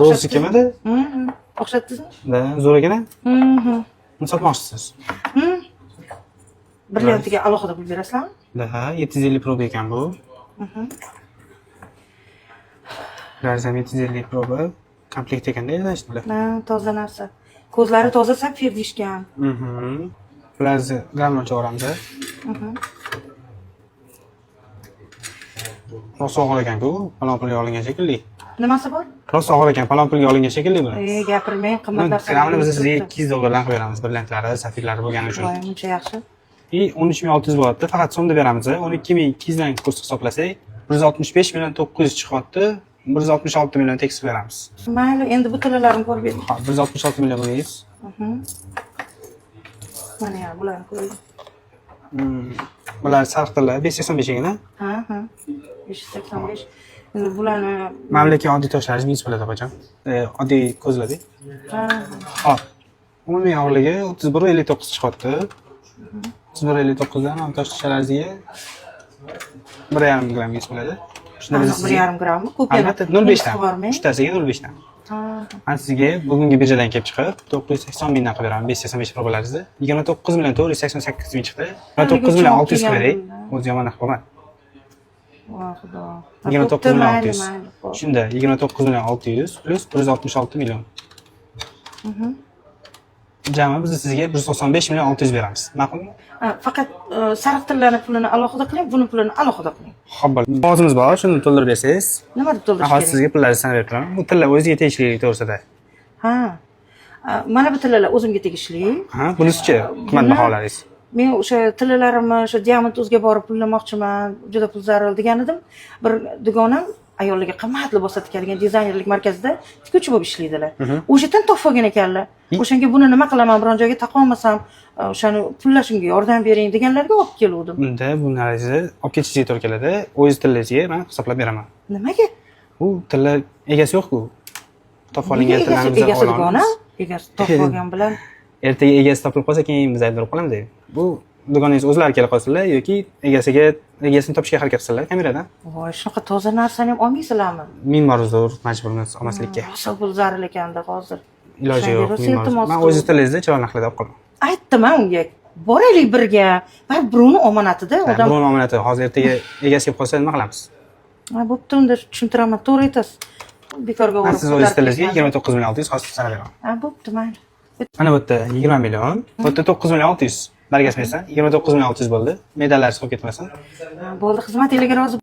Ro'zi kimidi? O'xshatdingizmi? Да, zo'r ekan. Mhm. Buni sotmoqchisiz? Brilliantiga alohida pul berasizlarmi? Да, 750 proba ekan bu. Bular ham 750 proba. Komplekt ekanda, значит, bular. Ha, toza narsa. Ko'zlari toza, sapfir deyishgan. Bularni grammdan olamiz. Rosa og'ir ekan-ku, falon pulga olingan shekilli. Nimasi bor? Rosa og'ir ekan, falon pulga olingan shekilli bular. E, gapirmang, qimmat narsa. Grammini biz sizga 200 dollardan qilib beramiz, brilliantlari, safirlari bo'lgani uchun. Voy, muncha yaxshi. И 13 600 bo'lyapti. Faqat so'mda beramiz. 12 200 dan kurs hisoblasak, 165 million 900 chiqyapti. 166 million tekis qilib beramiz. Mayli, endi bu tillalarimni ko'rib bering. Hop, 166 million bo'laymiz. Mana ya, bularni ko'ring. Bular sariq tilla 585 ekan. Ha. 585. Endi bularni Mamlakat oddiy toshlar minus bo'ladi, opajon. Oddiy ko'zlarda. Ha. Hop. Umumiy og'irligi 31,59 chiqyapti. 31,59 dan ham tosh tushalariga 1,5 gramm minus bo'ladi. Shunda biz Aniq sizga 1,5 grammmi? Ko'p yana. Albatta, 0,5 dan. Yubormang. Uchtasiga 0,5 dan. Ha. Man sizga bugungi birjadan kelib chiqib 980 mingdan qilib beraman 585 probalaringizni. 29 million 488 ming chiqdi. 29 million 600 qilib beray. O'zi yomon narx bo'lmadi. Voy, Xudo. 29 million Mayli, 600. mayli, xo'p. Shunda 29 million 600 plyus 166 million. Jami biz sizga 195 million 600 beramiz. Ma'qulmi? Ha, faqat sariq tillani pulini alohida qiling, buni pulini alohida qiling. Xo'p, bo'ldi. Qog'ozimiz bor, shuni to'ldirib bersangiz. Nima deb to'ldirish Hozir kerak? sizga pullarni sanab berib turaman. Bu tilla o'ziga tegishli to'g'risida. Ha. Mana bu tillalar o'zimga tegishli. Ha, bunisichi qimmat baholaringiz. Men o'sha tillalarimni o'sha Diamond o'ziga borib pullamoqchiman, juda pul zarur degan edim. Bir dugonam ayollarga qimmat libos tikadigan dizaynerlik markazida tikuvchi bo'lib ishlaydilar. O'sha yerdan topib olgan ekanlar. O'shanga buni nima qilaman, biron joyga taqolmasam, o'shani pullashimga yordam bering deganlarga olib keluvdim. Unda bu narsangizni olib ketishingizga to'g'ri keladi. O'zingiz tillangizga men hisoblab beraman. Nimaga? Bu tilla egasi yo'q-ku. Topib Nega olingan egasi, tillarni biz egasi ola dugonam, olamiz. Egasi topib olgan bilan. Ertaga egasi topilib qolsa, keyin biz aybdor bo'lib qolamiz. Bu dugonangiz o'zlari kelib qolsinlar yoki egasiga egasini topishga harakat qilsinlar kameradan. Voy, shunaqa toza narsani ham olmaysizlarmi? Ming bor uzr, majburmiz olmaslikka. Rosa pul zarur ekanda hozir. Iloji O'shanga yo'q. rosa Ming bor uzr. iltimos Man qildim. o'zingiz tillangizda chiroyli narxlarda olib qolaman. Aytdim man unga, boraylik birga, baribir birovni omonatida odam. Birovni omonati, hozir ertaga egasi kelib qolsa nima qilamiz? Ha, bo'pti, unda tushuntiraman, to'g'ri aytasiz, bekorga Man borib siz o'zingiz ko'tarib tillangizga ketmadim. 29 million 600 hozir sanab beraman. Ha, bo'pti, mayli. Mana bu yerda 20 million, bu yerda 9 million 600. Bargasi bersan, 29 million 600 bo'ldi. Medallar chiqib ketmasin. Ha, bo'ldi, xizmatinglarga rozi.